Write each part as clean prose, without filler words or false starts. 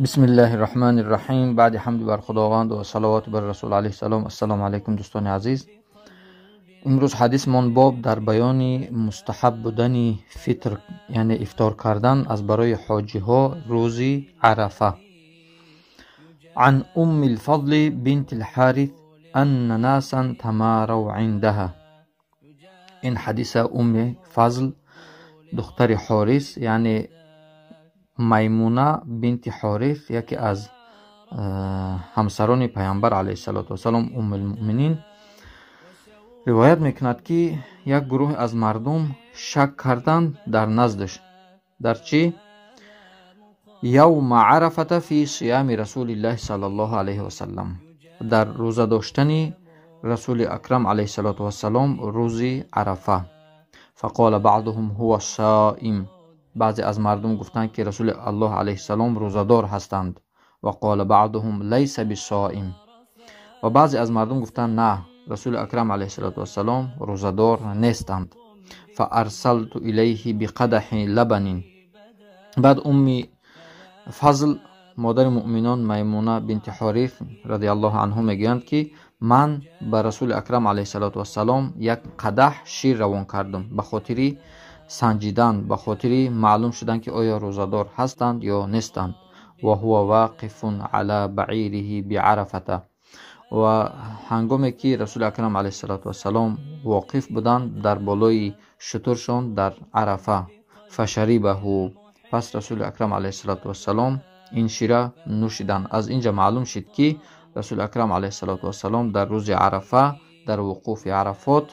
Бисмиллаҳи рраҳмани рраҳим. Баъди ҳамди бар Худованд ва салавоту бар Расул алайҳи салом. Ассалому алайкум, дӯстони азиз. Имрӯз ҳадисмон боб дар баёни мустаҳаб будани фитр, яъне ифтор кардан аз барои ҳоҷиҳо рӯзи Арафа. Ан Умми лфадли бинти лҳарис анна насан тамарав индаҳа. Ин ҳадиса Умми Фазл духтари Ҳорис, яъне Маймуна бинти Ҳорис, яке аз ҳамсарони Паямбар алайҳиссалоту вассалом, Уммулмуъминин, ривоят мекунад, ки як гурӯҳ аз мардум шак карданд дар наздаш. Дар чӣ? Явма арафата фи сиями Расулиллаҳи саллаллоҳу алайҳи васаллам, дар рӯза доштани Расули Акрам алайҳиссалоту вассалом рӯзи Арафа. Фақола баъдуҳум ҳува соим, баъзе аз мардум гуфтанд, ки Расули Аллоҳ алайҳиссалом рӯзадор ҳастанд. Ва қола баъдуҳум лайса бисоим, ва баъзе аз мардум гуфтанд, на, Расули Акрам алайҳиссалоту вассалом рӯзадор нестанд. Фаарсалту илайҳи биқадаҳи лабанин. Баъд Умми Фазл, модари муъминон Маймуна бинти Ҳориф радиаллоҳу анҳу, мегӯянд, ки ман ба Расули Акрам алайҳиссалоту вассалом як қадаҳ шир равон кардам ба хотири санҷидан, ба хотири маълум шудан, ки оё рӯзадор ҳастанд ё нестанд. Ва ҳува вақифун ала баъириҳи биарафата, ва ҳангоме ки Расули Акрам алайҳиссалоту вассалом воқиф буданд дар болои шутуршон дар Арафа. Фашарибаҳу, пас Расули Акрам алайҳиссалоту вассалом ин шира нӯшиданд. Аз инҷа маълум шид, ки Расули Акрам алайҳиссалоту вассалом дар рӯзи Арафа, дар вуқуфи Арафот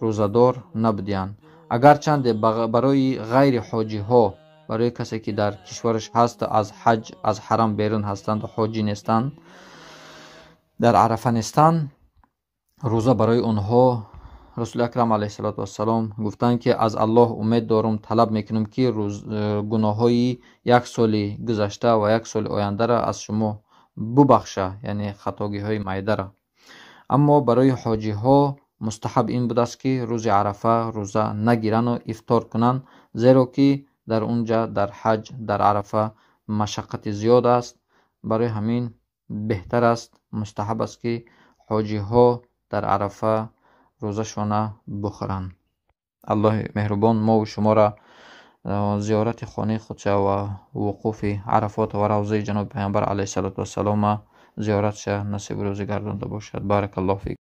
рӯзадор набудиянд. Агарчанде барои ғайри ҳоҷиҳо, барои касе ки дар кишвараш ҳаст, аз ҳаҷ, аз ҳарам берун ҳастанд, ҳоҷӣ нестанд, дар Арафа нестанд, рӯза барои онҳо Расули Акрам алайҳиссалоту вассалом гуфтанд, ки аз Аллоҳ умед дорум, талаб мекунам, ки гуноҳҳои як соли гузашта ва як соли ояндаро аз шумо бубахша, яъне хатогиҳои майдара. Аммо барои ҳоҷиҳо мустаҳаб ин будааст, ки рӯзи Арафа рӯза нагирану ифтор кунанд, зеро ки дар унҷа, дар ҳаҷ, дар Арафа машаққати зиёд аст. Барои ҳамин беҳтар аст, мустаҳаб аст, ки ҳоҷиҳо дар Арафа рӯзашона бухӯранд. Аллоҳи меҳрубон мову шуморо зиёрати хонаи худша ва вуқуфи Арафот ва равзаи ҷаноби Паямбар алайҳиссалоту вассалома зиёратша насибу рӯзӣ гардонда бошад. Баракаллоҳу фик.